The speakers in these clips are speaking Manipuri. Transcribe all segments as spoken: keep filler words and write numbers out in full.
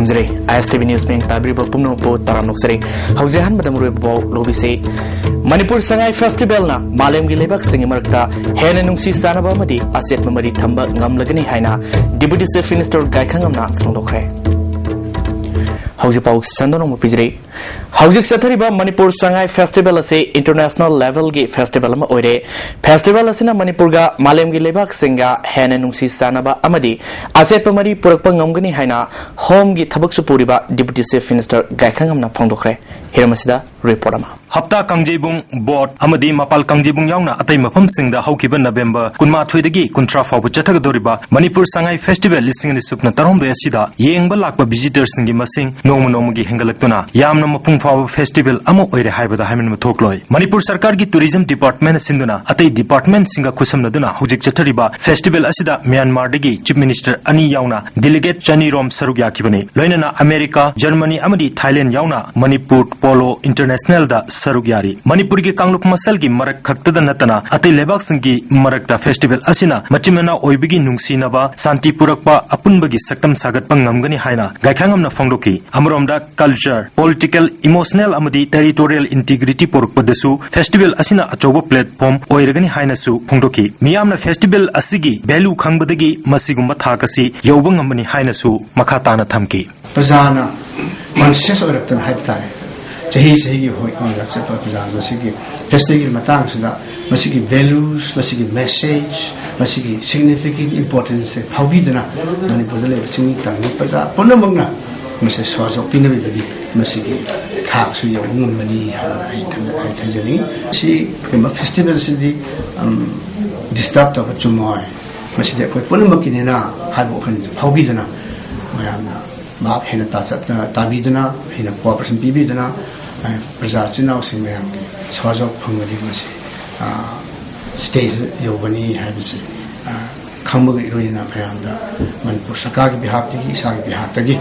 ꯊꯝꯖꯔꯤ꯫ ISTV News ꯃꯤꯌꯦꯡ ꯇꯥꯕꯤꯔꯤꯕ ꯄꯨꯝꯅꯃꯛꯄꯨ ꯇꯔꯥꯝꯅ ꯑꯣꯛꯆꯔꯤ꯫ ꯍꯧꯖꯤꯛ ꯑꯍꯥꯟꯕꯗ ꯃꯔꯨꯑꯣꯏꯕ ꯄꯥꯎ ꯂꯧꯕꯤꯁꯤ꯫ ꯃꯅꯤꯄꯨꯔ ꯁꯉꯥꯏ ꯐꯦꯁꯇꯤꯚꯦꯜꯅ ꯃꯥꯂꯦꯝꯒꯤ ꯂꯩꯕꯥꯛꯁꯤꯡꯒꯤ ꯃꯔꯛꯇ ꯍꯦꯟꯅ ꯅꯨꯡꯁꯤ ꯆꯥꯟꯅꯕ ꯑꯃꯗꯤ ꯑꯆꯦꯠꯄ ꯃꯔꯤ ꯊꯝꯕ ꯉꯝꯂꯒꯅꯤ ꯍꯥꯏꯅ Deputy Chief Minister ꯒꯥꯏꯈꯪꯉꯝꯅ ꯐꯣꯡꯗꯣꯛꯈ꯭ꯔꯦ꯫ ꯍꯧꯖꯤꯛ ꯄꯥꯎ ꯁꯟꯗꯣꯛꯅ ꯑꯃꯨꯛ ꯄꯤꯖꯔꯤ꯫ ꯍꯧꯖꯤꯛ ꯆꯠꯊꯔꯤꯕ ꯃꯅꯤꯄꯨꯔ ꯁꯉꯥꯏ ꯐꯦꯁꯇꯤꯚꯦꯜ ꯑꯁꯤ international level ꯒꯤ ꯐꯦꯁꯇꯤꯚꯦꯜ ꯑꯃ ꯑꯣꯏꯔꯦ꯫ ꯐꯦꯁꯇꯤꯚꯦꯜ ꯑꯁꯤꯅ ꯃꯅꯤꯄꯨꯔꯒ ꯃꯥꯂꯦꯝꯒꯤ ꯂꯩꯕꯥꯛꯁꯤꯡꯒ ꯍꯦꯟꯅ ꯅꯨꯡꯁꯤ ꯆꯥꯟꯅꯕ ꯑꯃꯗꯤ ꯑꯆꯦꯠꯄ ꯃꯔꯤ ꯄꯨꯔꯛꯄ ꯉꯝꯒꯅꯤ ꯍꯥꯏꯅ ꯍꯣꯝꯒꯤ ꯊꯕꯛꯁꯨ ꯄꯨꯔꯤꯕ Deputy Chief Minister ꯒꯥꯏꯈꯪꯉꯝꯅ ꯐꯣꯡꯗꯣꯛꯈ꯭ꯔꯦ꯫ ꯍꯤꯔꯝ ꯑꯁꯤꯗ ꯔꯤꯄꯣꯔꯠ ꯑꯃ꯫ ꯍꯞꯇꯥ ꯀꯥꯡꯖꯩꯕꯨꯡ, ꯕꯣꯠ ꯑꯃꯗꯤ ꯃꯄꯥꯜ ꯀꯥꯡꯖꯩꯕꯨꯡ ꯌꯥꯎꯅ ꯑꯇꯩ ꯃꯐꯝꯁꯤꯡꯗ ꯍꯧꯈꯤꯕ November ꯀꯨꯟꯃꯥꯊꯣꯏꯗꯒꯤ ꯀꯨꯟꯊ꯭ꯔꯥ ꯐꯥꯎꯕ ꯆꯠꯊꯒꯗꯧꯔꯤꯕ ꯃꯅꯤꯄꯨꯔ ꯁꯉꯥꯏ ꯐꯦꯁꯇꯤꯚꯦꯜ ꯂꯤꯁꯤꯡ ꯑꯅꯤ ꯁꯨꯞꯅ ꯇꯔꯥꯍꯨꯝꯗꯣꯏ ꯑꯁꯤꯗ ꯌꯦꯡꯕ ꯂꯥꯛꯄ visitor ꯁꯤꯡꯒꯤ ꯃꯁꯤꯡ ꯅꯣꯡꯃ ꯅꯣꯡꯃꯒꯤ ꯍꯦꯟꯒꯠꯂꯛꯇꯨꯅ ꯌꯥꯝꯅ ꯃꯄꯨꯡ ꯐꯥꯕ ꯐꯦꯁꯇꯤꯚꯦꯜ ꯑꯃ ꯑꯣꯏꯔꯦ ꯍꯥꯏꯕꯗ ꯍꯥꯏꯃꯟꯕ ꯊꯣꯛꯂꯣꯏ꯫ ꯃꯅꯤꯄꯨꯔ ꯁꯔꯀꯥꯔꯒꯤ tourism department ꯁꯤꯟꯗꯨꯅ ꯑꯇꯩ department ꯁꯤꯡꯒ ꯈꯨꯠꯁꯝꯅꯗꯨꯅ ꯍꯧꯖꯤꯛ ꯆꯠꯊꯔꯤꯕ ꯐꯦꯁꯇꯤꯚꯦꯜ ꯑꯁꯤꯗ ꯃ꯭ꯌꯥꯟꯃꯥꯔꯗꯒꯤ Chief Minister ꯑꯅꯤ ꯌꯥꯎꯅ delegate ꯆꯅꯤꯔꯣꯝ ꯁꯔꯨꯛ ꯌꯥꯈꯤꯕꯅꯤ꯫ ꯂꯣꯏꯅꯅ ꯑꯃꯦꯔꯤꯀꯥ, ꯖꯔꯃꯅꯤ ꯑꯃꯗꯤ ꯊꯥꯏꯂꯦꯟ ꯌꯥꯎꯅ ꯃꯅꯤꯄꯨꯔ ꯄꯣꯂꯣ ꯏꯟꯇꯔꯅꯦꯁꯅꯦꯜꯗ ꯁꯔꯨꯛ ꯌꯥꯔꯤ꯫ ꯃꯅꯤꯄꯨꯔꯒꯤ ꯀꯥꯡꯂꯨꯞ ꯃꯁꯦꯜꯒꯤ ꯃꯔꯛ ꯈꯛꯇꯗ ꯅꯠꯇꯅ ꯑꯇꯩ ꯂꯩꯕꯥꯛꯁꯤꯡꯒꯤ ꯃꯔꯛꯇ ꯐꯦꯁꯇꯤꯚꯦꯜ ꯑꯁꯤꯅ ꯃꯆꯤꯟ ꯃꯅꯥꯎ ꯑꯣꯏꯕꯒꯤ ꯅꯨꯡꯁꯤꯅꯕ, ꯁꯥꯟꯇꯤ ꯄꯨꯔꯛꯄ, ꯑꯄꯨꯟꯕꯒꯤ ꯁꯛꯇꯝ ꯁꯥꯒꯠꯄ ꯉꯝꯒꯅꯤ ꯍꯥꯏꯅ ꯒꯥꯏꯈꯥꯉꯝꯅ ꯐꯣꯡꯗꯣꯛꯈꯤ꯫ ꯑꯃꯔꯣꯝꯗ culture, political, emotional ꯑꯃꯗꯤ territorial integrity ꯄꯨꯔꯛꯄꯗꯁꯨ ꯐꯦꯁꯇꯤꯚꯦꯜ ꯑꯁꯤꯅ ꯑꯆꯧꯕ platform ꯑꯣꯏꯔꯒꯅꯤ ꯍꯥꯏꯅꯁꯨ ꯐꯣꯡꯗꯣꯛꯈꯤ꯫ ꯃꯤꯌꯥꯝꯅ ꯐꯦꯁꯇꯤꯚꯦꯜ ꯑꯁꯤꯒꯤ value ꯈꯪꯕꯗꯒꯤ ꯃꯁꯤꯒꯨꯝꯕ ꯊꯥꯛ ꯑꯁꯤ ꯌꯧꯕ ꯉꯝꯕꯅꯤ ꯍꯥꯏꯅꯁꯨ ꯃꯈꯥ ꯇꯥꯅ ꯊꯝꯈꯤ꯫ ꯄ꯭ꯔꯖꯥꯅ conscious ꯑꯣꯏꯔꯛꯇꯅ ꯍꯥꯏꯕ ꯇꯥꯔꯦ, ꯆꯍꯤ ꯆꯍꯤꯒꯤ ꯍꯣꯏ ꯑꯣꯏꯅ ꯆꯠꯄ ꯄ꯭ꯔꯖꯥ ꯃꯁꯤꯒꯤ ꯐꯦꯁꯇꯤꯚꯦꯜꯒꯤ ꯃꯇꯥꯡꯁꯤꯗ ꯃꯁꯤꯒꯤ values, ꯃꯁꯤꯒꯤ message, ꯃꯁꯤꯒꯤ significant importance ꯁꯦ ꯐꯥꯎꯕꯤꯗꯨꯅ ꯃꯅꯤꯄꯨꯔꯗ ꯂꯩꯕ ꯆꯤꯡꯃꯤ ꯇꯝꯃꯤ ꯄ꯭ꯔꯖꯥ ꯄꯨꯝꯅꯃꯛꯅ ꯃꯁꯤ ꯁꯣꯔ ꯄꯤꯅꯕꯤꯕꯗꯤ ꯃꯁꯤꯒꯤ ꯊꯥꯛꯁꯨ ꯌꯧꯕ ꯉꯝꯕꯅꯤ ꯍꯥꯏꯅ ꯑꯩ ꯊꯝꯖ-, ꯑꯩ ꯊꯝꯖꯅꯤꯡꯉꯤ꯫ ꯁꯤꯒꯨꯝꯕ ꯐꯦꯁꯇꯤꯚꯦꯜꯁꯤꯗꯤ, ꯎꯝ, disturb ꯇꯧꯕ ꯆꯨꯝꯃꯣꯏ꯫ ꯃꯁꯤꯗꯤ ꯑꯩꯈꯣꯏ ꯄꯨꯝꯅꯃꯛꯀꯤꯅꯤꯅ ꯍꯥꯏꯕ ꯋꯥꯈꯜ ꯐꯥꯎꯕꯤꯗꯨꯅ ꯃꯌꯥꯝꯅ ꯚꯥꯞ ꯍꯦꯟꯅ ꯇꯥꯆꯠ-, ꯇꯥꯕꯤꯗꯨꯅ, ꯍꯦꯟꯅ cooperation ꯄꯤꯕꯤꯗꯨꯅ, ꯑ, ꯄ꯭ꯔꯖꯥ ꯏꯆꯤꯟ ꯏꯅꯥꯎꯁꯤꯡ ꯃꯌꯥꯝꯒꯤ ꯁꯍꯖꯣꯛ ꯐꯪꯕꯗꯤ ꯃꯁꯤ, ꯑ, stage ꯌꯧꯒꯅꯤ ꯍꯥꯏꯕꯁꯤ, ꯑ, ꯈꯪꯕꯒ ꯏꯔꯣꯏꯅꯅ ꯃꯌꯥꯝꯗ ꯃꯅꯤꯄꯨꯔ ꯁꯔꯀꯥꯔꯒꯤ ꯕꯤꯍꯥꯞꯇꯒꯤ, ꯏꯁꯥꯒꯤ ꯕꯤꯍꯥꯞꯇꯒꯤ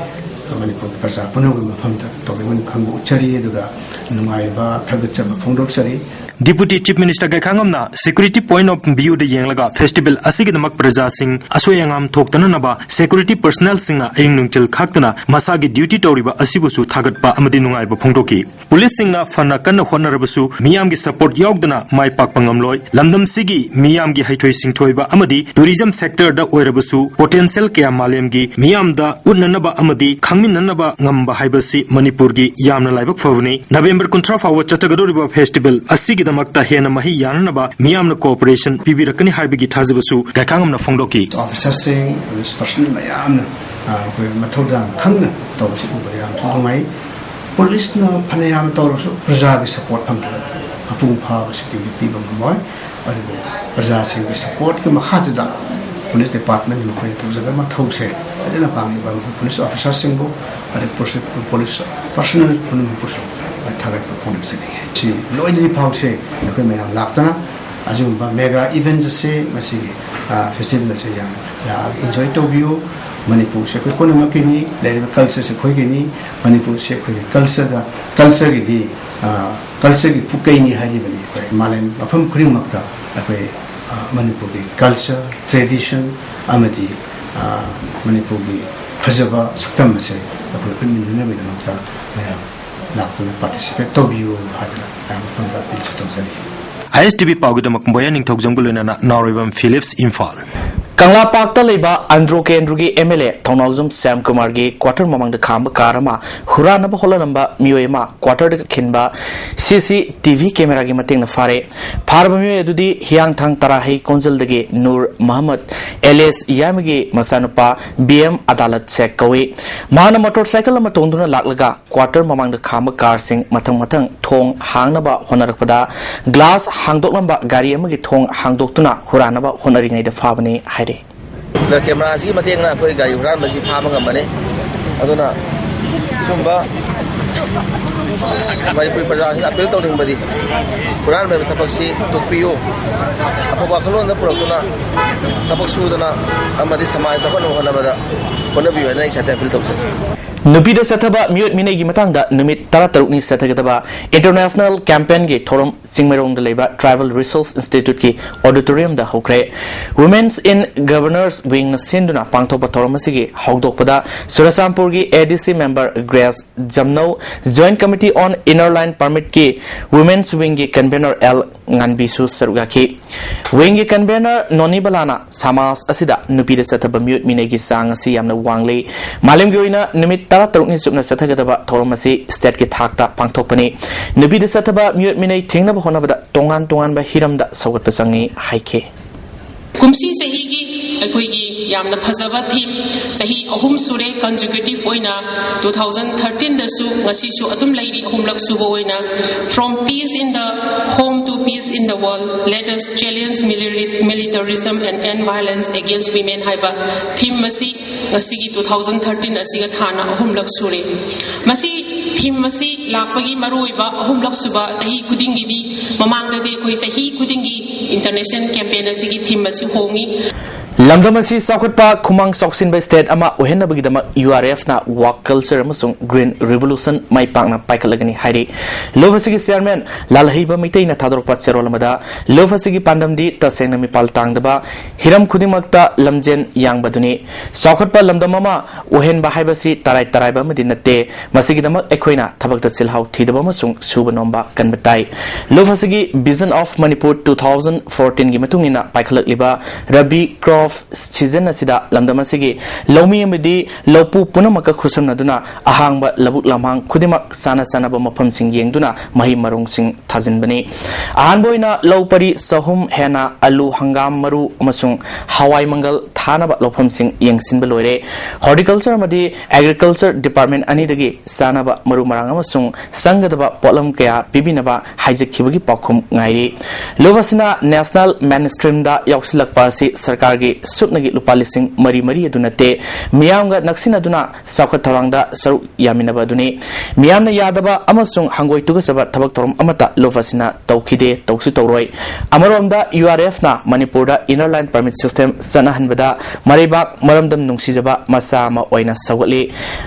ꯃꯅꯤꯄꯨꯔꯒꯤ ꯄ꯭ꯔꯖꯥ ꯄꯨꯝꯅꯃꯛꯀꯤ ꯃꯐꯝꯗ ꯇꯧꯕꯤꯃꯜ ꯈꯪꯕ ꯎꯠꯆꯔꯤ, ꯑꯗꯨꯒ ꯅꯨꯡꯉꯥꯏꯕ ꯊꯥꯒꯠꯆꯕ ꯐꯣꯡꯗꯣꯛꯆꯔꯤ꯫ Deputy Chief Minister ꯒꯥꯏꯈꯥꯉꯝꯅ Security Point of View ꯗ ꯌꯦꯡꯂꯒ festival ꯑꯁꯤꯒꯤꯗꯃꯛ ꯄ꯭ꯔꯖꯥꯁꯤꯡ ꯑꯁꯣꯏ ꯑꯉꯥꯝ ꯊꯣꯛꯇꯅꯅꯕ security personnel ꯁꯤꯡꯅ ꯑꯍꯤꯡ ꯅꯨꯡꯊꯤꯜ ꯈꯥꯛꯇꯅ ꯃꯁꯥꯒꯤ duty ꯇꯧꯔꯤꯕ ꯑꯁꯤꯕꯨꯁꯨ ꯊꯥꯒꯠꯄ ꯑꯃꯗꯤ ꯅꯨꯡꯉꯥꯏꯕ ꯐꯣꯡꯗꯣꯛꯈꯤ꯫ Police ꯁꯤꯡꯅ ꯐꯅ ꯀꯟꯅ ꯍꯣꯠꯅꯔꯕꯁꯨ ꯃꯤꯌꯥꯝꯒꯤ support ꯌꯥꯎꯗꯅ ꯃꯥꯏ ꯄꯥꯛꯄ ꯉꯝꯂꯣꯏ꯫ ꯂꯝꯗꯝꯁꯤꯒꯤ ꯃꯤꯌꯥꯝꯒꯤ ꯍꯩꯊꯣꯏ ꯁꯤꯡꯊꯣꯏꯕ ꯑꯃꯗꯤ tourism sector ꯗ ꯑꯣꯏꯔꯕꯁꯨ potential ꯀꯌꯥ ꯃꯥꯂꯦꯝꯒꯤ ꯃꯤꯌꯥꯝꯗ ꯎꯠꯅꯅꯕ ꯑꯃꯗꯤ ꯈꯪꯃꯤꯟꯅꯅꯕ ꯉꯝꯕ ꯍꯥꯏꯕꯁꯤ ꯃꯅꯤꯄꯨꯔꯒꯤ ꯌꯥꯝꯅ ꯂꯥꯏꯕꯛ ꯐꯕꯅꯤ꯫ November ꯀꯨꯟꯊ꯭ꯔꯥ ꯐꯥꯎꯕ ꯆꯠꯊꯒꯗꯧꯔꯤꯕ festival ꯑꯁꯤꯒꯤꯗꯃꯛꯇ ꯍꯦꯟꯅ ꯃꯍꯩ ꯌꯥꯅꯅꯕ ꯃꯤꯌꯥꯝꯅ cooperation ꯄꯤꯕꯤꯔꯛꯀꯅꯤ ꯍꯥꯏꯕꯒꯤ ꯊꯥꯖꯕꯁꯨ ꯒꯥꯏꯈꯥꯉꯝꯅ ꯐꯣꯡꯗꯣꯛꯈꯤ꯫ Officer ꯁꯤꯡ, police personnel ꯃꯌꯥꯝꯅ, ꯑ, ꯑꯩꯈꯣꯏ ꯃꯊꯧꯗꯥꯡ ꯈꯪꯅ ꯇꯧꯕꯁꯤ ꯎꯕꯗ ꯌꯥꯝ ꯅꯨꯡꯉꯥꯏ꯫ Police ꯅ ꯐꯅꯌꯥꯝ ꯇꯧꯔꯁꯨ ꯄ꯭ꯔꯖꯥꯒꯤ support ꯐꯪꯗ꯭ꯔꯒꯗꯤ ꯃꯄꯨꯡ ꯐꯥꯕ security ꯄꯤꯕ ꯉꯝꯃꯣꯏ꯫ ꯑꯗꯨꯕꯨ ꯄ꯭ꯔꯖꯥꯁꯤꯡꯒꯤ support ꯀꯤ ꯃꯈꯥꯗꯨꯗ police department ꯃꯈꯣꯏꯅ ꯇꯧꯖꯕ ꯃꯊꯧꯁꯦ ꯐꯖꯅ ꯄꯥꯡꯉꯤꯕ ꯃꯈꯣꯏ police officer ꯁꯤꯡꯕꯨ, ꯑꯗꯩ police, police personnel ꯄꯨꯝꯅꯃꯛꯄꯨꯁꯨ ꯊꯥꯒꯠꯄ ꯐꯣꯡꯗꯣꯛꯆꯅꯤꯡꯉꯤ꯫ ꯁꯤ ꯂꯣꯏꯗ꯭ꯔꯤ ꯐꯥꯎꯁꯦ ꯑꯩꯈꯣꯏ ꯃꯌꯥꯝ ꯂꯥꯛꯇꯅ ꯑꯁꯤꯒꯨꯝꯕ mega events ꯑꯁꯤ ꯃꯁꯤꯒꯤ, ꯑ, festival ꯑꯁꯤ ꯌꯥꯝꯅ ꯂꯥꯛꯑꯒ enjoy ꯇꯧꯕꯤꯌꯨ꯫ ꯃꯅꯤꯄꯨꯔꯁꯦ ꯑꯩꯈꯣꯏ ꯄꯨꯝꯅꯃꯛꯀꯤꯅꯤ, ꯂꯩꯔꯤꯕ culture ꯁꯦ ꯑꯩꯈꯣꯏꯒꯤꯅꯤ꯫ ꯃꯅꯤꯄꯨꯔꯁꯦ ꯑꯩꯈꯣꯏꯒꯤ culture ꯗ, culture ꯒꯤꯗꯤ, ꯑ, culture ꯒꯤ ꯄꯨꯀꯩꯅꯤ ꯍꯥꯏꯔꯤꯕꯅꯤ꯫ ꯑꯩꯈꯣꯏ ꯃꯥꯂꯦꯝ ꯃꯐꯝ ꯈꯨꯗꯤꯡꯃꯛꯇ ꯑꯩꯈꯣꯏ, ꯑ, ꯃꯅꯤꯄꯨꯔꯒꯤ culture, tradition ꯑꯃꯗꯤ, ꯑ, ꯃꯅꯤꯄꯨꯔꯒꯤ ꯐꯖꯕ ꯁꯛꯇꯝ ꯑꯁꯦ ꯑꯩꯈꯣꯏ ꯎꯠꯃꯤꯟꯅꯅꯕꯒꯤꯗꯃꯛꯇ ꯃꯌꯥꯝ ꯂꯥꯛꯇꯨꯅ participate ꯇꯧꯕꯤꯌꯨ ꯍꯥꯏꯗꯅ ꯃꯌꯥꯝ ꯃꯐꯝꯗ appeal ꯁꯨ ꯇꯧꯖꯔꯤ꯫ ISTV ꯄꯥꯎꯒꯤꯗꯃꯛ ꯕꯣꯌꯥ ꯅꯤꯡꯊꯧꯖꯝꯒ ꯂꯣꯏꯅꯅ ꯅꯥꯎꯔꯩꯕꯝ Phillips, ꯏꯝꯐꯥꯜ꯫ ꯀꯪꯂꯥꯄꯥꯛꯇ ꯂꯩꯕ ꯑꯟꯗ꯭ꯔꯣ ꯀꯦꯟꯗ꯭ꯔꯒꯤ MLA ꯊꯧꯅꯥꯎꯖꯝ ꯁ꯭ꯌꯥꯝꯀꯨꯃꯥꯔꯒꯤ quarter ꯃꯃꯥꯡꯗ ꯈꯥꯝꯕ car ꯑꯃ ꯍꯨꯔꯥꯟꯅꯕ ꯍꯣꯠꯅꯔꯝꯕ ꯃꯤꯑꯣꯏ ꯑꯃ quarter ꯗ ꯈꯤꯟꯕ CCTV camera ꯒꯤ ꯃꯇꯦꯡꯅ ꯐꯥꯔꯦ꯫ ꯐꯥꯔꯕ ꯃꯤꯑꯣꯏ ꯑꯗꯨꯗꯤ ꯍꯤꯌꯥꯡꯊꯥꯡ ꯇꯔꯥꯍꯩ ꯀꯣꯟꯖꯜꯗꯒꯤ ꯅꯨꯔ ꯃꯍꯃꯗ alias ꯌꯥꯃꯤꯒꯤ ꯃꯆꯥꯅꯨꯄꯥ BM ꯑꯗꯥꯂꯠ ꯁꯦꯈ ꯀꯧꯏ꯫ ꯃꯍꯥꯛꯅ motorcycle ꯑꯃ ꯇꯣꯡꯗꯨꯅ ꯂꯥꯛꯂꯒ quarter ꯃꯃꯥꯡꯗ ꯈꯥꯝꯕ car ꯁꯤꯡ ꯃꯊꯪ ꯃꯊꯪ ꯊꯣꯡ ꯍꯥꯡꯅꯕ ꯍꯣꯠꯅꯔꯛꯄꯗ glass ꯍꯥꯡꯗꯣꯛꯂꯝꯕ ꯒꯥꯔꯤ ꯑꯃꯒꯤ ꯊꯣꯡ ꯍꯥꯡꯗꯣꯛꯇꯨꯅ ꯍꯨꯔꯥꯟꯅꯕ ꯍꯣꯠꯅꯔꯤꯉꯩꯗ ꯐꯥꯕꯅꯤ ꯍꯥꯏꯔꯤ꯫ ꯗ camera ꯁꯤꯒꯤ ꯃꯇꯦꯡꯅ ꯑꯩꯈꯣꯏ ꯒꯥꯔꯤ ꯍꯨꯔꯥꯟꯕꯁꯤ ꯐꯥꯕ ꯉꯝꯕꯅꯤ꯫ ꯑꯗꯨꯅ ꯁꯨꯝꯕ ꯃꯅꯤꯄꯨꯔꯤ ꯄ꯭ꯔꯖꯥꯁꯤꯡꯅ appeal ꯇꯧꯅꯤꯡꯕꯗꯤ ꯍꯨꯔꯥꯟꯕ ꯍꯥꯏꯕ ꯊꯕꯛꯁꯤ ꯇꯣꯛꯄꯤꯌꯨ꯫ ꯑꯐꯕ ꯋꯥꯈꯜꯂꯣꯟꯗ ꯄꯨꯔꯛꯇꯨꯅ ꯊꯕꯛ ꯁꯨꯗꯅ ꯑꯃꯗꯤ ꯁꯃꯥꯖ ꯆꯥꯎꯈꯠꯅꯕ ꯍꯣꯠꯅꯕꯗ ꯍꯣꯠꯅꯕꯤꯌꯨ ꯍꯥꯏꯅ ꯑꯩ ꯁꯥꯏꯠꯇ appeal ꯇꯧꯖꯩ꯫ ꯅꯨꯄꯤꯗ ꯆꯠꯊꯕ ꯃꯤꯑꯣꯠ ꯃꯤꯅꯩꯒꯤ ꯃꯇꯥꯡꯗ ꯅꯨꯃꯤꯠ ꯇꯔꯥꯇꯔꯨꯛꯅꯤ ꯆꯠꯊꯒꯗꯕ International Campaignꯒꯤ ꯊꯧꯔꯝ ꯆꯤꯡꯃꯩꯔꯣꯡꯗ ꯂꯩꯕ Tribal Resource Instituteꯀꯤ auditoriumꯗ ꯍꯧꯈ꯭ꯔꯦ꯫ Women's in Governors Wingꯅ ꯁꯤꯟꯗꯨꯅ ꯄꯥꯡꯊꯣꯛꯄ ꯊꯧꯔꯝ ꯑꯁꯤꯒꯤ ꯍꯧꯗꯣꯛꯄꯗ ꯆꯨꯔꯆꯥꯟꯄꯨꯔꯒꯤ ADC member Grace ꯖꯝꯅꯧ, Joint Committee on Inner Line Permitꯀꯤ Women's Wingꯒꯤ convener L ꯉꯥꯟꯕꯤꯁꯨ ꯁꯔꯨꯛ ꯌꯥꯈꯤ꯫ Wingꯒꯤ convener ꯅꯣꯅꯤ ꯕꯂꯥꯅ ꯁꯃꯥꯖ ꯑꯁꯤꯗ ꯅꯨꯄꯤꯗ ꯆꯠꯊꯕ ꯃꯤꯑꯣꯠ ꯃꯤꯅꯩꯒꯤ ꯆꯥꯡ ꯑꯁꯤ ꯌꯥꯝꯅ ꯋꯥꯡꯂꯤ꯫ ꯃꯥꯂꯦꯝꯒꯤ ꯑꯣꯏꯅ ꯅꯨꯃꯤꯠ ꯇꯔꯥꯇꯔꯨꯛꯅꯤ ꯆꯨꯞꯅ ꯆꯠꯊꯒꯗꯕ ꯊꯧꯔꯝ ꯑꯁꯤ stateꯀꯤ ꯊꯥꯛꯇ ꯄꯥꯡꯊꯣꯛꯄꯅꯤ꯫ ꯅꯨꯄꯤꯗ ꯆꯠꯊꯕ ꯃꯤꯑꯣꯠ ꯃꯤꯅꯩ ꯊꯤꯡꯅꯕ ꯍꯣꯠꯅꯕꯗ ꯇꯣꯉꯥꯟ ꯇꯣꯉꯥꯟꯕ ꯍꯤꯔꯝꯗ ꯁꯧꯒꯠꯄ ꯆꯪꯏ ꯍꯥꯏꯈꯤ꯫ ꯀꯨꯝꯁꯤ ꯆꯍꯤꯒꯤ ꯑꯩꯈꯣꯏꯒꯤ ꯌꯥꯝꯅ ꯐꯖꯕ theme, ꯆꯍꯤ ꯑꯍꯨꯝ ꯁꯨꯔꯦ consecutive ꯑꯣꯏꯅ, two thousand thirteenꯗꯁꯨ, ꯉꯁꯤꯁꯨ ꯑꯗꯨꯝ ꯂꯩꯔꯤ, ꯑꯍꯨꯝꯂꯛ ꯁꯨꯕ ꯑꯣꯏꯅ, From Peace in the Home to Peace in the World, Let us challenge militari- militarism and end violence against women ꯍꯥꯏꯕ theme ꯑꯁꯤ ꯉꯁꯤꯒꯤ two thousand thirteen ꯑꯁꯤꯒ ꯊꯥꯅ ꯑꯍꯨꯝꯂꯛ ꯁꯨꯔꯦ꯫ ꯃꯁꯤ theme ꯑꯁꯤ ꯂꯥꯛꯄꯒꯤ ꯃꯔꯨꯑꯣꯏꯕ, ꯑꯍꯨꯝꯂꯛ ꯁꯨꯕ, ꯆꯍꯤ ꯈꯨꯗꯤꯡꯒꯤꯗꯤ, ꯃꯃꯥꯡꯗꯗꯤ ꯑꯩꯈꯣꯏ ꯆꯍꯤ ꯈꯨꯗꯤꯡꯒꯤ international campaign ꯑꯁꯤꯒꯤ theme ꯑꯁꯤ ꯍꯣꯡꯏ꯫ ꯂꯝꯗꯝ ꯑꯁꯤ ꯆꯥꯎꯈꯠꯄ ꯈꯨꯃꯥꯡ ꯆꯥꯎꯁꯤꯟꯕ state ꯑꯃ ꯑꯣꯏꯍꯟꯅꯕꯒꯤꯗꯃꯛ URFꯅ work culture ꯑꯃꯁꯨꯡ Green Revolution ꯃꯥꯏ ꯄꯥꯛꯅ ꯄꯥꯏꯈꯠꯂꯒꯅꯤ ꯍꯥꯏꯔꯤ꯫ ꯂꯨꯞ ꯑꯁꯤꯒꯤ chairman ꯂꯥꯜꯍꯩꯕ ꯃꯩꯇꯩꯅ ꯊꯥꯗꯣꯔꯛꯄ ꯆꯦꯔꯣꯜ ꯑꯃꯗ, ꯂꯨꯞ ꯑꯁꯤꯒꯤ ꯄꯥꯟꯗꯝꯗꯤ ꯇꯁꯦꯡꯅ ꯃꯤꯄꯥꯜ ꯇꯥꯡꯗꯕ, ꯍꯤꯔꯝ ꯈꯨꯗꯤꯡꯃꯛꯇ ꯂꯝꯖꯦꯟ ꯌꯥꯡꯕꯗꯨꯅꯤ꯫ ꯆꯥꯎꯈꯠꯄ ꯂꯝꯗꯝ ꯑꯃ ꯑꯣꯏꯍꯟꯕ ꯍꯥꯏꯕꯁꯤ ꯇꯔꯥꯏ ꯇꯔꯥꯏꯕ ꯑꯃꯗꯤ ꯅꯠꯇꯦ꯫ ꯃꯁꯤꯒꯤꯗꯃꯛ ꯑꯩꯈꯣꯏꯅ ꯊꯕꯛꯇ ꯆꯤꯜꯍꯥꯎ ꯊꯤꯗꯕ ꯑꯃꯁꯨꯡ ꯁꯨꯕ ꯅꯣꯝꯕ ꯀꯟꯕ ꯇꯥꯏ꯫ ꯂꯨꯞ ꯑꯁꯤꯒꯤ Vision of Manipur two thousand fourteenꯒꯤ ꯃꯇꯨꯡ ꯏꯟꯅ ꯄꯥꯏꯈꯠꯂꯛꯂꯤꯕ ꯔꯕꯤ crop season ꯑꯁꯤꯗ ꯂꯝꯗꯝ ꯑꯁꯤꯒꯤ ꯂꯧꯃꯤ ꯑꯃꯗꯤ ꯂꯧꯄꯨ ꯄꯨꯝꯅꯃꯛꯀ ꯈꯨꯠꯁꯝꯅꯗꯨꯅ ꯑꯍꯥꯡꯕ ꯂꯧꯕꯨꯛ ꯂꯝꯍꯥꯡ ꯈꯨꯗꯤꯡꯃꯛ ꯆꯥꯅ ꯆꯥꯅꯕ ꯃꯐꯝꯁꯤꯡ ꯌꯦꯡꯗꯨꯅ ꯃꯍꯩ ꯃꯔꯣꯡꯁꯤꯡ ꯊꯥꯖꯤꯟꯕꯅꯤ꯫ ꯑꯍꯥꯟꯕ ꯑꯣꯏꯅ ꯂꯧ ꯄꯔꯤ ꯆꯍꯨꯝ ꯍꯦꯟꯅ ꯑꯂꯨ, ꯍꯪꯒꯥꯝ ꯃꯔꯨ ꯑꯃꯁꯨꯡ ꯍꯋꯥꯏ ꯃꯪꯒꯜ ꯊꯥꯅꯕ ꯂꯧꯐꯝꯁꯤꯡ ꯌꯦꯡꯁꯤꯟꯕ ꯂꯣꯏꯔꯦ꯫ Horticulture ꯑꯃꯗꯤ Agriculture Department ꯑꯅꯤꯗꯒꯤ ꯆꯥꯅꯕ ꯃꯔꯨ ꯃꯔꯥꯡ ꯑꯃꯁꯨꯡ ꯆꯪꯒꯗꯕ ꯄꯣꯠꯂꯝ ꯀꯌꯥ ꯄꯤꯕꯤꯅꯕ ꯍꯥꯏꯖꯈꯤꯕꯒꯤ ꯄꯥꯎꯈꯨꯝ ꯉꯥꯏꯔꯤ꯫ ꯂꯨꯞ ꯑꯁꯤꯅ National Mainstreamꯗ ꯌꯥꯎꯁꯤꯜꯂꯛꯄ ꯑꯁꯤ ꯁꯔꯀꯥꯔꯒꯤ ꯁꯨꯞꯅꯒꯤ ꯂꯨꯄꯥ ꯂꯤꯁꯤꯡ ꯃꯔꯤ ꯃꯔꯤ ꯑꯗꯨ ꯅꯠꯇꯦ, ꯃꯤꯌꯥꯝꯒ ꯅꯛꯁꯤꯟꯅꯗꯨꯅ ꯆꯥꯎꯈꯠ ꯊꯧꯔꯥꯡꯗ ꯁꯔꯨꯛ ꯌꯥꯃꯤꯟꯅꯕ ꯑꯗꯨꯅꯤ꯫ ꯃꯤꯌꯥꯝꯅ ꯌꯥꯗꯕ ꯑꯃꯁꯨꯡ ꯍꯪꯒꯣꯏ ꯇꯨꯒꯠꯆꯕ ꯊꯕꯛ ꯊꯧꯔꯝ ꯑꯃꯠꯇ ꯂꯨꯞ ꯑꯁꯤꯅ ꯇꯧꯈꯤꯗꯦ, ꯇꯧꯁꯨ ꯇꯧꯔꯣꯏ꯫ ꯑꯃꯔꯣꯝꯗ URFꯅ ꯃꯅꯤꯄꯨꯔꯗ Inner Line Permit System ꯆꯠꯅꯍꯟꯕꯗ ꯃꯔꯩꯕꯥꯛ ꯃꯔꯝꯗꯝ ꯅꯨꯡꯁꯤꯖꯕ ꯃꯆꯥ ꯑꯃ ꯑꯣꯏꯅ ꯁꯧꯒꯠꯂꯤ꯫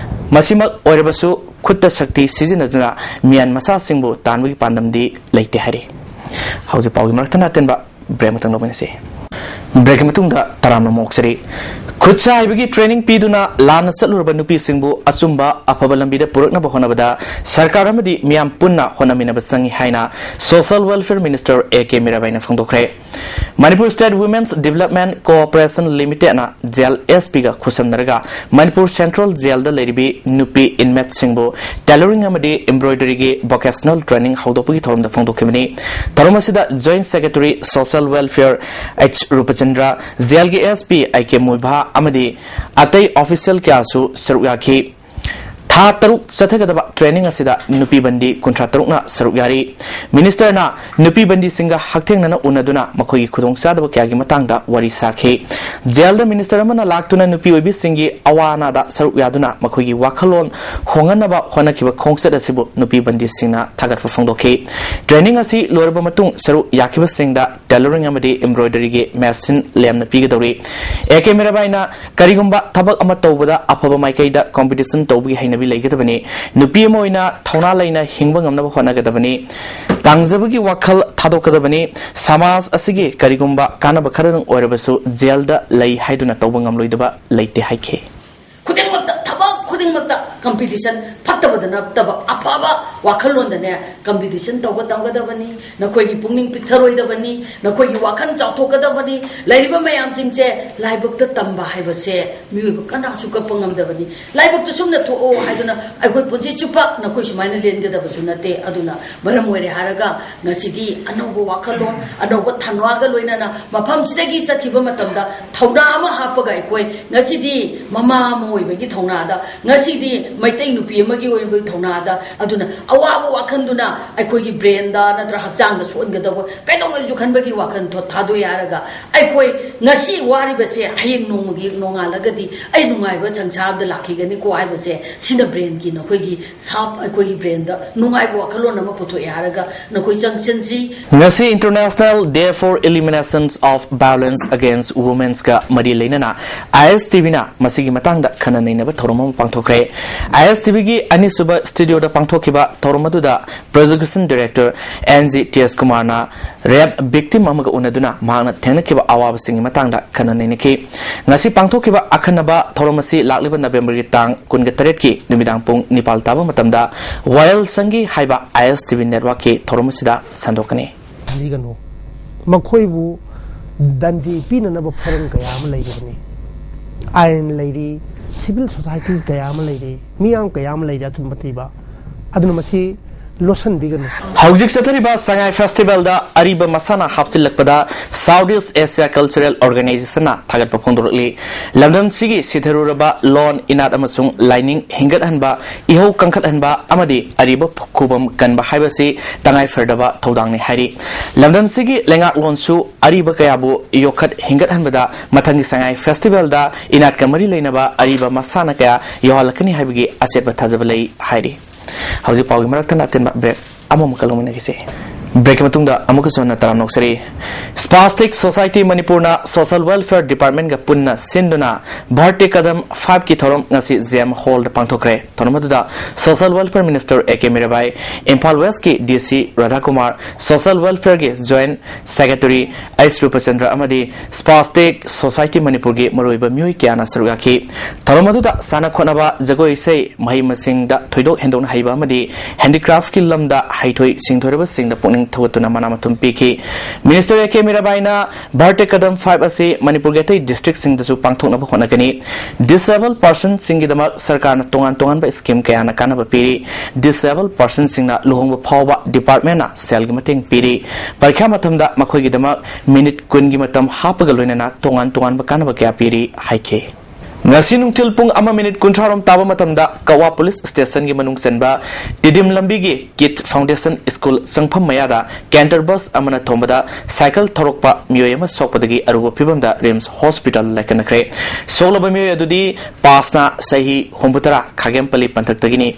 ꯃꯁꯤꯃꯛ ꯑꯣꯏꯔꯕꯁꯨ, ꯈꯨꯠꯇ ꯁꯛꯇꯤ ꯁꯤꯖꯤꯟꯅꯗꯨꯅ ꯃꯤꯌꯥꯟ ꯃꯆꯥꯁꯤꯡꯕꯨ ꯇꯥꯟꯕꯒꯤ ꯄꯥꯟꯗꯝꯗꯤ ꯂꯩꯇꯦ ꯍꯥꯏꯔꯤ꯫ ꯍꯧꯖꯤꯛ ꯄꯥꯎꯒꯤ ꯃꯔꯛꯇ ꯑꯇꯦꯟꯕ break ꯑꯃꯇꯪ ꯂꯧꯃꯤꯟꯅꯁꯤ꯫ Break ꯀꯤ ꯃꯇꯨꯡꯗ ꯇꯔꯥꯝꯅ ꯑꯃꯨꯛ ꯑꯣꯛꯆꯔꯤ꯫ ꯈꯨꯠꯁꯥ ꯍꯩꯕꯒꯤ training ꯄꯤꯗꯨꯅ ꯂꯥꯟꯅ ꯆꯠꯂꯨꯔꯕ ꯅꯨꯄꯤꯁꯤꯡꯕꯨ ꯑꯆꯨꯝꯕ ꯑꯐꯕ ꯂꯝꯕꯤꯗ ꯄꯨꯔꯛꯅꯕ ꯍꯣꯠꯅꯕꯗ ꯁꯔꯀꯥꯔ ꯑꯃꯗꯤ ꯃꯤꯌꯥꯝ ꯄꯨꯟꯅ ꯍꯣꯠꯅꯃꯤꯟꯅꯕ ꯆꯪꯏ ꯍꯥꯏꯅ Social Welfare Minister A K ꯃꯤꯔꯥꯕꯥꯏꯅ ꯐꯣꯡꯗꯣꯛꯈ꯭ꯔꯦ꯫ Manipur State Women's Development Corporation Limited ꯅ jail S P ꯒ ꯈꯨꯠꯁꯝꯅꯔꯒ ꯃꯅꯤꯄꯨꯔ Central Jail ꯗ ꯂꯩꯔꯤꯕꯤ ꯅꯨꯄꯤ inmate ꯁꯤꯡꯕꯨ tailoring ꯑꯃꯗꯤ embroidery ꯒꯤ vocational training ꯍꯧꯗꯣꯛꯄꯒꯤ ꯊꯧꯔꯝꯗ ꯐꯣꯡꯗꯣꯛꯈꯤꯕꯅꯤ꯫ ꯊꯧꯔꯝ ꯑꯁꯤꯗ Joint Secretary Social Welfare H ꯔꯨꯄꯆꯟꯗ꯭ꯔ, jail ꯒꯤ S P I K Muivah ꯑꯃꯗꯤ ꯑꯇꯩ official ꯀꯌꯥꯁꯨ ꯁꯔꯨꯛ ꯌꯥꯈꯤ꯫ ꯊꯥ ꯇꯔꯨꯛ ꯆꯠꯊꯒꯗꯕ training ꯑꯁꯤꯗ ꯅꯨꯄꯤ ꯕꯟꯗꯤ ꯀꯨꯟꯊ꯭ꯔꯥ ꯇꯔꯨꯛꯅ ꯁꯔꯨꯛ ꯌꯥꯔꯤ꯫ Minister ꯅ ꯅꯨꯄꯤ ꯕꯟꯗꯤꯁꯤꯡꯒ ꯍꯛꯊꯦꯡꯅꯅ ꯎꯅꯗꯨꯅ ꯃꯈꯣꯏꯒꯤ ꯈꯨꯗꯣꯡꯆꯥꯗꯕ ꯀꯌꯥꯒꯤ ꯃꯇꯥꯡꯗ ꯋꯥꯔꯤ ꯁꯥꯈꯤ꯫ Jail ꯗ minister ꯑꯃꯅ ꯂꯥꯛꯇꯨꯅ ꯅꯨꯄꯤ ꯑꯣꯏꯕꯤꯁꯤꯡꯒꯤ ꯑꯋꯥ ꯑꯅꯥꯗ ꯁꯔꯨꯛ ꯌꯥꯗꯨꯅ ꯃꯈꯣꯏꯒꯤ ꯋꯥꯈꯜꯂꯣꯟ ꯍꯣꯡꯍꯟꯅꯕ ꯍꯣꯠꯅꯈꯤꯕ ꯈꯣꯡꯆꯠ ꯑꯁꯤꯕꯨ ꯅꯨꯄꯤ ꯕꯟꯗꯤꯁꯤꯡꯅ ꯊꯥꯒꯠꯄ ꯐꯣꯡꯗꯣꯛꯈꯤ꯫ Training ꯑꯁꯤ ꯂꯣꯏꯔꯕ ꯃꯇꯨꯡ ꯁꯔꯨꯛ ꯌꯥꯈꯤꯕꯁꯤꯡꯗ tailoring ꯑꯃꯗꯤ embroidery ꯒꯤ machine ꯂꯦꯝꯅ ꯄꯤꯒꯗꯧꯔꯤ꯫ A K ꯃꯤꯔꯥꯕꯥꯏꯅ ꯀꯔꯤꯒꯨꯝꯕ ꯊꯕꯛ ꯑꯃ ꯇꯧꯕꯗ ꯑꯐꯕ ꯃꯥꯏꯀꯩꯗ competition ꯇꯧꯕꯒꯤ ꯍꯩꯅꯕꯤ ꯂꯩꯒꯗꯕꯅꯤ꯫ ꯅꯨꯄꯤ ꯑꯃ ꯑꯣꯏꯅ ꯊꯧꯅꯥ ꯂꯩꯅ ꯍꯤꯡꯕ ꯉꯝꯅꯕ ꯍꯣꯠꯅꯒꯗꯕꯅꯤ꯫ ꯇꯥꯡꯖꯕꯒꯤ ꯋꯥꯈꯜ ꯊꯥꯗꯣꯛꯀꯗꯕꯅꯤ꯫ ꯁꯃꯥꯖ ꯑꯁꯤꯒꯤ ꯀꯔꯤꯒꯨꯝꯕ ꯀꯥꯟꯅꯕ ꯈꯔꯗꯪ ꯑꯣꯏꯔꯕꯁꯨ jail ꯗ ꯂꯩ ꯍꯥꯏꯗꯨꯅ ꯇꯧꯕ ꯉꯝꯂꯣꯏꯗꯕ ꯂꯩꯇꯦ ꯍꯥꯏꯈꯤ꯫ ꯈꯨꯗꯤꯡꯃꯛꯇ, ꯊꯕꯛ ꯈꯨꯗꯤꯡꯃꯛꯇ competition, ꯐꯠꯇꯕꯗ ꯅꯠꯇꯕ ꯑꯐꯕ ꯋꯥꯈꯜꯂꯣꯟꯗꯅꯦ competition ꯇꯧꯕ ꯇꯝꯒꯗꯕꯅꯤ꯫ ꯅꯈꯣꯏꯒꯤ ꯄꯨꯛꯅꯤꯡ ꯄꯤꯛꯊꯔꯣꯏꯗꯕꯅꯤ, ꯅꯈꯣꯏꯒꯤ ꯋꯥꯈꯜ ꯆꯥꯎꯊꯣꯛꯀꯗꯕꯅꯤ꯫ ꯂꯩꯔꯤꯕ ꯃꯌꯥꯝꯁꯤꯡꯁꯦ ꯂꯥꯏꯕꯛꯇ ꯇꯝꯕ ꯍꯥꯏꯕꯁꯦ ꯃꯤꯑꯣꯏꯕ ꯀꯅꯥꯁꯨ ꯀꯛꯄ ꯉꯝꯗꯕꯅꯤ꯫ ꯂꯥꯏꯕꯛꯇ ꯁꯨꯝꯅ ꯊꯣꯛꯑꯣ ꯍꯥꯏꯗꯨꯅ ꯑꯩꯈꯣꯏ ꯄꯨꯟꯁꯤ ꯆꯨꯞꯄ ꯅꯈꯣꯏ ꯁꯨꯃꯥꯏꯅ ꯂꯦꯟꯒꯗꯕꯁꯨ ꯅꯠꯇꯦ꯫ ꯑꯗꯨꯅ ꯃꯔꯝ ꯑꯣꯏꯔꯦ ꯍꯥꯏꯔꯒ ꯉꯁꯤꯗꯤ ꯑꯅꯧꯕ ꯋꯥꯈꯜꯂꯣꯟ, ꯑꯅꯧꯕ ꯊꯧꯅꯥꯒ ꯂꯣꯏꯅꯅ ꯃꯐꯝꯁꯤꯗꯒꯤ ꯆꯠꯈꯤꯕ ꯃꯇꯝꯗ ꯊꯧꯅꯥ ꯑꯃ ꯍꯥꯞꯄꯒ ꯑꯩꯈꯣꯏ ꯉꯁꯤꯗꯤ ꯃꯃꯥ ꯑꯃ ꯑꯣꯏꯕꯒꯤ ꯊꯧꯅꯥꯗ, ꯉꯁꯤꯗꯤ ꯃꯩꯇꯩ ꯅꯨꯄꯤ ꯑꯃꯒꯤ ꯑꯣꯏꯕꯒꯤ ꯊꯧꯅꯥꯗ, ꯑꯗꯨꯅ ꯑꯋꯥꯕ ꯋꯥꯈꯜꯗꯨꯅ ꯑꯩꯈꯣꯏꯒꯤ brain ꯗ ꯅꯠꯇ꯭ꯔ ꯍꯛꯆꯥꯡꯗ ꯁꯣꯛꯍꯟꯒꯗꯧꯕ ꯀꯩꯗꯧꯉꯩꯁꯨ ꯈꯟꯕꯒꯤ ꯋꯥꯈꯜ ꯊꯣ-, ꯊꯥꯗꯣꯛ ꯌꯥꯔꯒ ꯑꯩꯈꯣꯏ ꯉꯁꯤ ꯋꯥꯔꯤꯕꯁꯦ ꯍꯌꯦꯡ ꯅꯣꯡꯃꯒꯤ ꯅꯣꯡꯉꯥꯜꯂꯒꯗꯤ ꯑꯩ ꯅꯨꯡꯉꯥꯏꯕ ꯁꯪꯁꯥꯔꯗ ꯂꯥꯛꯈꯤꯒꯅꯤꯀꯣ ꯍꯥꯏꯕꯁꯦ, ꯁꯤꯅ brain ꯒꯤ ꯅꯈꯣꯏꯒꯤ ꯁꯥꯞ-, ꯑꯩꯈꯣꯏꯒꯤ brain ꯗ ꯅꯨꯡꯉꯥꯏꯕ ꯋꯥꯈꯜꯂꯣꯟ ꯑꯃ ꯄꯨꯊꯣꯛꯑꯦ ꯍꯥꯏꯔꯒ ꯅꯈꯣꯏ ꯆꯪꯁꯤꯟꯁꯤ꯫ ꯉꯁꯤ International Day for Eliminations of Violence Against Women ꯒ ꯃꯔꯤ ꯂꯩꯅꯅ I S T V ꯅ ꯃꯁꯤꯒꯤ ꯃꯇꯥꯡꯗ ꯈꯟꯅ ꯅꯩꯅꯕ ꯊꯧꯔꯝ ꯑꯃ ꯄꯥꯡꯊꯣꯛꯈ꯭ꯔꯦ꯫ ꯑꯥꯏ ꯑꯦꯁ ꯇꯤ ꯚꯤꯒꯤ ꯑꯅꯤꯁꯨꯕ ꯁ꯭ꯇꯨꯗꯤꯑꯣꯗ ꯄꯥꯡꯊꯣꯛꯈꯤꯕ ꯊꯧꯔꯝ ꯑꯗꯨꯗ projection director and G T ꯑꯦꯁ ꯀꯨꯃꯥꯔꯅ ꯔꯦꯞ ꯚꯤꯛꯇꯤꯝ ꯑꯃꯒ ꯎꯅꯗꯨꯅ ꯃꯍꯥꯛꯅ ꯊꯦꯡꯅꯈꯤꯕ ꯑꯋꯥꯕꯁꯤꯡꯒꯤ ꯃꯇꯥꯡꯗ ꯈꯟꯅ ꯅꯩꯅꯈꯤ꯫ ꯉꯁꯤ ꯄꯥꯡꯊꯣꯛꯈꯤꯕ ꯑꯈꯟꯅꯕ ꯊꯧꯔꯝ ꯑꯁꯤ ꯂꯥꯛꯂꯤꯕ ꯅꯕꯦꯝꯕꯔꯒꯤ ꯇꯥꯡ ꯀꯨꯟꯒ ꯇꯔꯦꯠꯀꯤ ꯅꯨꯃꯤꯗꯥꯡ ꯄꯨꯡ ꯅꯤꯄꯥꯜ ꯇꯥꯕ ꯃꯇꯝꯗ ꯋꯥꯌꯦꯜ ꯁꯪꯒꯤ ꯍꯥꯏꯕ ꯑꯥꯏ ꯑꯦꯁ ꯇꯤ ꯚꯤ ꯅꯦꯠꯋꯥꯔꯛꯀꯤ ꯊꯧꯔꯝ ꯑꯁꯤꯗ ꯁꯟꯗꯣꯛꯀꯅꯤ꯫ ꯈꯟꯕꯤꯒꯅꯨ꯫ ꯃꯈꯣꯏꯕꯨ ꯗꯟꯗꯤ ꯄꯤꯅꯅꯕ ꯐꯣꯔꯝ ꯀꯌꯥ ꯑꯃ ꯂꯩꯔꯤꯕꯅꯤ꯫ ꯑꯥꯏꯟ ꯂꯩꯔꯤ, ꯁꯤꯚꯤꯜ ꯁꯣꯁꯥꯏꯇꯤ ꯀꯌꯥ ꯑꯃ ꯂꯩꯔꯤ, ꯃꯤꯌꯥꯝ ꯀꯌꯥ ꯑꯃ ꯂꯩꯔꯤ ꯑꯆꯨꯝꯕ ꯊꯤꯕ꯫ ꯑꯗꯨꯅ ꯃꯁꯤ ꯂꯣꯠꯁꯤꯟꯕꯤꯒꯅꯨ꯫ ꯍꯧꯖꯤꯛ ꯆꯠꯊꯔꯤꯕ ꯁꯉꯥꯏ ꯐꯦꯁꯇꯤꯚꯦꯜꯗ ꯑꯔꯤꯕ ꯃꯁꯥꯟꯅ ꯍꯥꯞꯆꯤꯜꯂꯛꯄꯗ South East Asia Cultural Organizationꯅ ꯊꯥꯒꯠꯄ ꯐꯣꯡꯗꯣꯔꯛꯂꯤ꯫ ꯂꯝꯗꯝꯁꯤꯒꯤ ꯁꯤꯊꯔꯨꯔꯕ ꯂꯣꯟ, ꯏꯅꯥꯠ ꯑꯃꯁꯨꯡ ꯂꯥꯏꯅꯤꯡ ꯍꯤꯡꯒꯠꯍꯟꯕ, ꯏꯍꯧ ꯀꯪꯈꯠꯍꯟꯕ ꯑꯃꯗꯤ ꯑꯔꯤꯕ ꯈꯨꯕꯝ ꯀꯟꯕ ꯍꯥꯏꯕꯁꯤ ꯇꯉꯥꯏꯐꯗꯕ ꯊꯧꯗꯥꯡꯅꯤ ꯍꯥꯏꯔꯤ꯫ ꯂꯝꯗꯝꯁꯤꯒꯤ ꯂꯩꯉꯥꯛꯂꯣꯟꯁꯨ ꯑꯔꯤꯕ ꯀꯌꯥꯕꯨ ꯌꯣꯛꯈꯠ ꯍꯤꯡꯒꯠꯍꯟꯕꯗ ꯃꯊꯪꯒꯤ ꯁꯉꯥꯏ ꯐꯦꯁꯇꯤꯚꯦꯜꯗ ꯏꯅꯥꯠꯀ ꯃꯔꯤ ꯂꯩꯅꯕ ꯑꯔꯤꯕ ꯃꯁꯥꯟꯅ ꯀꯌꯥ ꯌꯧꯍꯜꯂꯛꯀꯅꯤ ꯍꯥꯏꯕꯒꯤ ꯑꯆꯦꯠꯄ ꯊꯥꯖꯕ ꯂꯩ ꯍꯥꯏꯔꯤ꯫ ꯍꯧꯖꯤꯛ ꯄꯥꯎꯒꯤ ꯃꯔꯛꯇ ꯑꯇꯦꯟꯕ ꯕ꯭ꯔꯦꯛ ꯑꯃꯃꯨꯛꯀ ꯂꯧꯃꯤꯟꯅꯈꯤꯁꯤ꯫ ꯕ꯭ꯔꯦꯛꯀꯤ ꯃꯇꯨꯡꯗ ꯑꯃꯨꯛꯀꯁꯨ ꯍꯟꯅ ꯇꯔꯥꯝꯅ ꯑꯣꯛꯆꯔꯤ꯫ Spastic Society ꯃꯅꯤꯄꯨꯔꯅ ꯁꯣꯁꯤꯌꯦꯜ ꯋꯦꯜꯐꯤꯌꯔ ꯗꯤꯄꯥꯔꯠꯃꯦꯟꯒ ꯄꯨꯟꯅ ꯁꯤꯟꯗꯨꯅ ꯚꯥꯔꯇꯤ ꯀꯗꯝ ꯐꯥꯏꯚꯀꯤ ꯊꯧꯔꯝ ꯉꯁꯤ ꯖꯦ ꯑꯦꯝ ꯍꯣꯜꯗ ꯄꯥꯡꯊꯣꯛꯈ꯭ꯔꯦ꯫ ꯊꯧꯔꯝ ꯑꯗꯨꯗ social welfare minister A K Mirabai, Imphal ꯋꯦꯁꯀꯤ ꯗꯤ ꯁꯤ ꯔꯥꯙꯥꯀꯨꯃꯥꯔ, ꯁꯣꯁꯤꯌꯦꯜ ꯋꯦꯜꯐꯤꯌꯔꯒꯤ ꯖꯣꯏꯟꯠ ꯁꯦꯀ꯭ꯔꯦꯇꯔꯤ ꯑꯩꯆ ꯔꯨꯄꯆꯟꯗ꯭ꯔ ꯑꯃꯗꯤ ꯁ꯭ꯄꯥꯁꯇꯤꯛ ꯁꯣꯁꯥꯏꯇꯤ ꯃꯅꯤꯄꯨꯔꯒꯤ ꯃꯔꯨꯑꯣꯏꯕ ꯃꯤꯑꯣꯏ ꯀꯌꯥꯅ ꯁꯔꯨꯛ ꯌꯥꯈꯤ꯫ ꯊꯧꯔꯝ ꯑꯗꯨꯗ ꯁꯥꯟꯅ ꯈꯣꯠꯅꯕ, ꯖꯒꯣꯏ ꯏꯁꯩ, ꯃꯍꯩ ꯃꯁꯤꯡꯗ ꯊꯣꯏꯗꯣꯛ ꯍꯦꯟꯗꯣꯛꯅ ꯍꯩꯕ ꯑꯃꯗꯤ ꯍꯦꯟꯗꯤꯀ꯭ꯔꯥꯐꯀꯤ ꯂꯝꯗ ꯍꯩꯊꯣꯏ ꯁꯤꯡꯊꯣꯏꯔꯕꯁꯤꯡꯗ ꯄꯨꯛꯅꯤꯡ ꯊꯧꯒꯠꯇꯨꯅ ꯃꯅꯥ ꯃꯊꯨꯝ ꯄꯤꯈꯤ꯫ Minister A K ꯃꯤꯔꯥꯕꯥꯏꯅ Bharatiya ꯀꯗꯝ five ꯑꯁꯤ ꯃꯅꯤꯄꯨꯔꯒꯤ ꯑꯇꯩ ꯗꯤꯁꯇ꯭ꯔꯤꯛꯁꯤꯡꯗꯁꯨ ꯄꯥꯡꯊꯣꯛꯅꯕ ꯍꯣꯠꯅꯒꯅꯤ꯫ ꯗꯤꯁꯑꯦꯕꯜ ꯄꯥꯔꯁꯟꯁꯤꯡꯒꯤꯗꯃꯛ ꯁꯔꯀꯥꯔꯅ ꯇꯣꯉꯥꯟ ꯇꯣꯉꯥꯟꯕ ꯁ꯭ꯀꯤꯝ ꯀꯌꯥꯅ ꯀꯥꯟꯅꯕ ꯄꯤꯔꯤ꯫ ꯗꯤꯁꯑꯦꯕꯜ ꯄꯥꯔꯁꯟꯁꯤꯡꯅ ꯂꯨꯍꯣꯡꯕ ꯐꯥꯎꯕ ꯗꯤꯄꯥꯔꯠꯃꯦꯟꯅ ꯁꯦꯜꯒꯤ ꯃꯇꯦꯡ ꯄꯤꯔꯤ꯫ ꯄꯔꯤꯈ꯭ꯌꯥ ꯃꯇꯝꯗ ꯃꯈꯣꯏꯒꯤꯗꯃꯛ ꯃꯤꯅꯤꯠ ꯀꯨꯟꯒꯤ ꯃꯇꯝ ꯍꯥꯞꯄꯒ ꯂꯣꯏꯅꯅ ꯇꯣꯉꯥꯟ ꯇꯣꯉꯥꯟꯕ ꯀꯥꯟꯅꯕ ꯀꯌꯥ ꯄꯤꯔꯤ ꯍꯥꯏꯈꯤ꯫ ꯉꯁꯤ ꯅꯨꯡꯊꯤꯜ ꯄꯨꯡ ꯑꯃ ꯃꯤꯅꯤꯠ ꯀꯨꯟꯊ꯭ꯔꯥ ꯔꯣꯝ ꯇꯥꯕ ꯃꯇꯝꯗ ꯀꯛꯋꯥ ꯄꯨꯂꯤꯁ ꯁ꯭ꯇꯦꯁꯟꯒꯤ ꯃꯅꯨꯡ ꯆꯟꯕ ꯇꯤꯗꯤꯝ ꯂꯝꯕꯤꯒꯤ ꯀꯤꯗ ꯐꯥꯎꯟꯗꯦꯁꯟ ꯁ꯭ꯀꯨꯜ ꯆꯪꯐꯝ ꯃꯌꯥꯗ ꯀꯦꯟꯇꯔ ꯕꯁ ꯑꯃꯅ ꯊꯣꯝꯕꯗ ꯁꯥꯏꯀꯜ ꯊꯧꯔꯛꯄ ꯃꯤꯑꯣꯏ ꯑꯃ ꯁꯣꯛꯄꯗꯒꯤ ꯑꯔꯨꯕ ꯐꯤꯚꯝꯗ ꯔꯤꯝꯁ ꯍꯣꯁꯄꯤꯇꯥꯜꯗ ꯂꯥꯏꯀꯠꯅꯈ꯭ꯔꯦ꯫ ꯁꯣꯛꯂꯕ ꯃꯤꯑꯣꯏ ꯑꯗꯨꯗꯤ ꯄꯥꯁꯅꯥ, ꯆꯍꯤ ꯍꯨꯝꯐꯨꯇꯔꯥ, ꯈꯥꯒꯦꯝꯄꯜꯂꯤ ꯄꯟꯊꯛꯇꯒꯤꯅꯤ꯫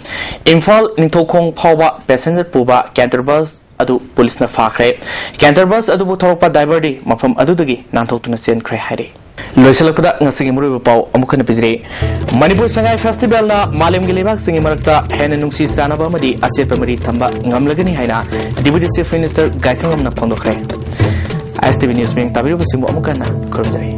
ꯏꯝꯐꯥꯜ ꯅꯤꯡꯊꯧꯈꯣꯡ ꯐꯥꯎꯕ ꯄꯦꯁꯦꯟꯖꯔ ꯄꯨꯕ ꯀꯦꯟꯇꯔ ꯕꯁ ꯑꯗꯨ ꯄꯨꯂꯤꯁꯅ ꯐꯥꯈ꯭ꯔꯦ꯫ ꯀꯦꯟꯇꯔ ꯕꯁ ꯑꯗꯨꯕꯨ ꯊꯧꯔꯛꯄ ꯗ꯭ꯔꯥꯏꯚꯔꯗꯤ ꯃꯐꯝ ꯑꯗꯨꯗꯒꯤ ꯅꯥꯟꯊꯣꯛꯇꯨꯅ ꯆꯦꯟꯈ꯭ꯔꯦ ꯍꯥꯏꯔꯤ꯫ ꯂꯣꯏꯁꯤꯜꯂꯛꯄꯗ ꯉꯁꯤꯒꯤ ꯃꯔꯨꯑꯣꯏꯕ ꯄꯥꯎ ꯑꯃꯨꯛ ꯍꯟꯅ ꯄꯤꯖꯔꯤ꯫ ꯃꯅꯤꯄꯨꯔ ꯁꯉꯥꯏ ꯐꯦꯁꯇꯤꯚꯦꯜꯅ ꯃꯥꯂꯦꯝꯒꯤ ꯂꯩꯕꯥꯛꯁꯤꯡꯒꯤ ꯃꯔꯛꯇ ꯍꯦꯟꯅ ꯅꯨꯡꯁꯤ ꯆꯥꯟꯅꯕ ꯑꯃꯗꯤ ꯑꯆꯦꯠꯄ ꯃꯔꯤ ꯊꯝꯕ ꯉꯝꯂꯒꯅꯤ ꯍꯥꯏꯅ Deputy Chief Minister ꯒꯥꯏꯈꯉꯝꯅ ꯐꯣꯡꯗꯣꯛꯈ꯭ꯔꯦ꯫ ꯑꯥꯏ ꯑꯦꯁ ꯇꯤ ꯚꯤ News ꯃꯤꯠꯌꯦꯡ ꯇꯥꯕꯤꯔꯤꯕꯁꯤꯡꯕꯨ ꯑꯃꯨꯛ ꯍꯟꯅ ꯈꯨꯔꯨꯝꯖꯔꯤ꯫